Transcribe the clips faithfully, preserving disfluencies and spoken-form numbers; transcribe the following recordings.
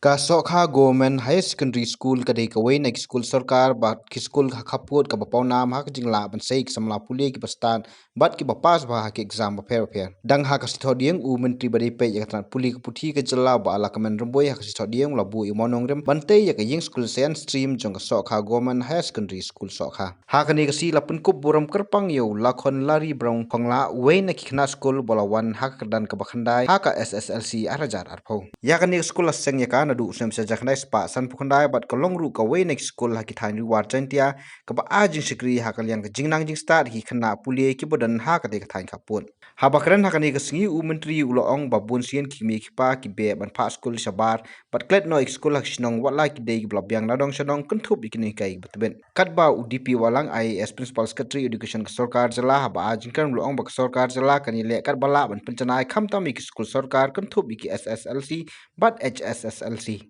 Ka Sohkha Government Higher Secondary School ka dei kawei na ki skul sorkar bad ki skul ha khappud kaba pawnam ha ka jinglah ban sei ki samla pule kiba stad bad kiba pass bha ha ki exam bapher bapher. Dang ha ka sngi Thohdieng, u Myntri ba dei peit ïa ka tnat pule ka puthi ka jylla, Bah Lahkmen Rymbui, ha ka sngi Thohdieng u la buh ïa u mawnongrim ban tei ïa ka ïing skul Science Stream jong ka Sohkha Government Higher Secondary School Sohkha. Ha kane ka sngi la pynkup burom kyrpang ïa u Lakhon Lari Brong Khonglah, uwei na ki khynnah skul ba la wan ha ka kyrdan kaba khyndai ha ka S S L C ar hajar arphew. Ïa kane ka skul la seng ïa ka naduh u snem shi hajar khyndai spah sanphew khyndai bad ka long ruh kawei na ki skul ha ki thaiñ Ri War Jaiñtia kaba ai jingshakri ha ka liang ka jingnang jingstad ha ki khynnah pule kiba don ha katei ka thaiñ khappud. Haba kren ha kane ka sngi, u Myntri u la ong ba bun sien ki kmie ki kpa ki beh ban phah skul shabar bad klet noh ïa ki skul ha ki shnong, wat la ki dei kiba la biang na dong sha dong, kynthup ïa ki nonghikai kiba tbit. Katba u D P Wahlang, I A S, Principal Secretary Education ka sorkar jylla, haba ai jingkren u la ong ba ka sorkar jylla kan ïaleh katba lah ban pynjanai khamtam ïa ki skul sorkar, kynthup ïa ki S S L C bad H S S L C.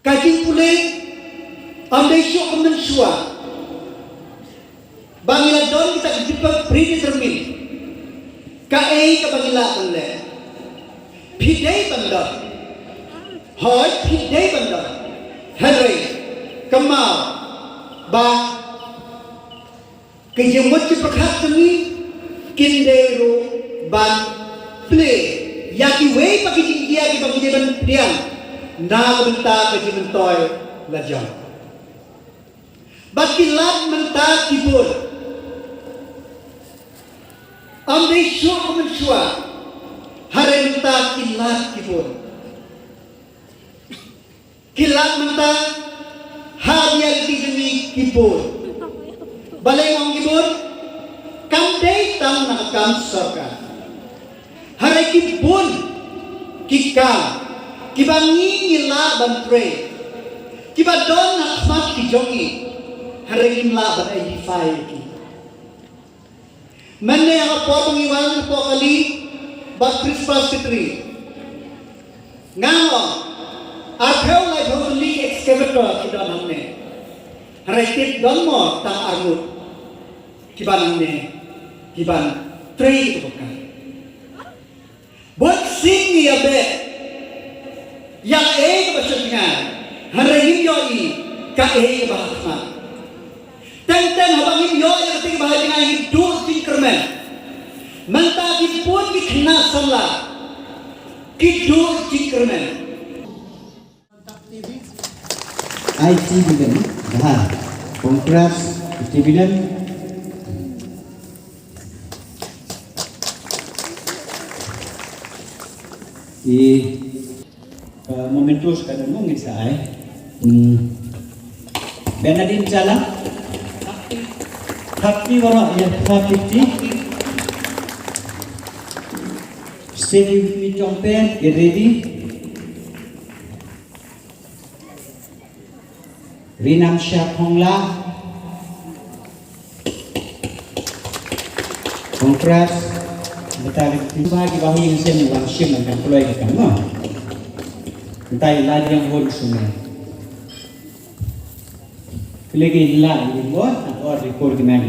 Ka jingpule ym dei shuh kum mynshuwa ba ngi la don kita ki jingpang predetermine. Kaei kaba ngi lah ban leh, phi dei ban don. Hooid, phi dei ban don. Hynrei kynmaw ba ki jingmut jingpyrkhat jong ngi kin dei ruh ban plie ïa kiwei pat ki jingjia kiba ngi dei ban pdiang na ka bynta ka jingmyntoi la jong. Bad ki lad mynta ki bun. Ym dei shuh kum mynshuwa, hynrei mynta ki lad ki bun. Ki lad mynta ha reality jong ngi ki bun. Balei nga ong ki bun? Kam dei tang na ka kam sorkar, hynrei ki bun ki kam kiba ngi ngi lah ban trei, kiba don ha khmat ki jong ngi, hynrei ngim lah ban identify ïa ki. Mynne ha ka por ba ngi wan hapoh kali bad Principal Secretary, nga ong arphew laiphew tylli ki excavator ki don hangne. Hynrei tip don mo tang arngut kiban hangne kiban trei ïa ka kam. Bun sien ngi ïa beh ïa kaei kaba shu jngai, hynrei ngim ïohi kaei kaba ha khmat. Teng teng haba ngim ïoh ïa katei kaba ha jngai, ngim duh jingkyrmen. Mynta ki bun ki khynnah samla ki duh jingkyrmen. I T Division, Dhar. Congrats, Division. I, uh, mementos ka dang ngin sa ai. Hmm. Bernadine Chala. Thirty, waroh ïa, thirty. Stay with me, Chongpen, get ready. Rinam Shah Khongla. Congrats. Bata ki ba ki ba hi sen wan shim kan kloi ka kan no. Bata la jang hon sume. Kle ki la ni mo, or record ki na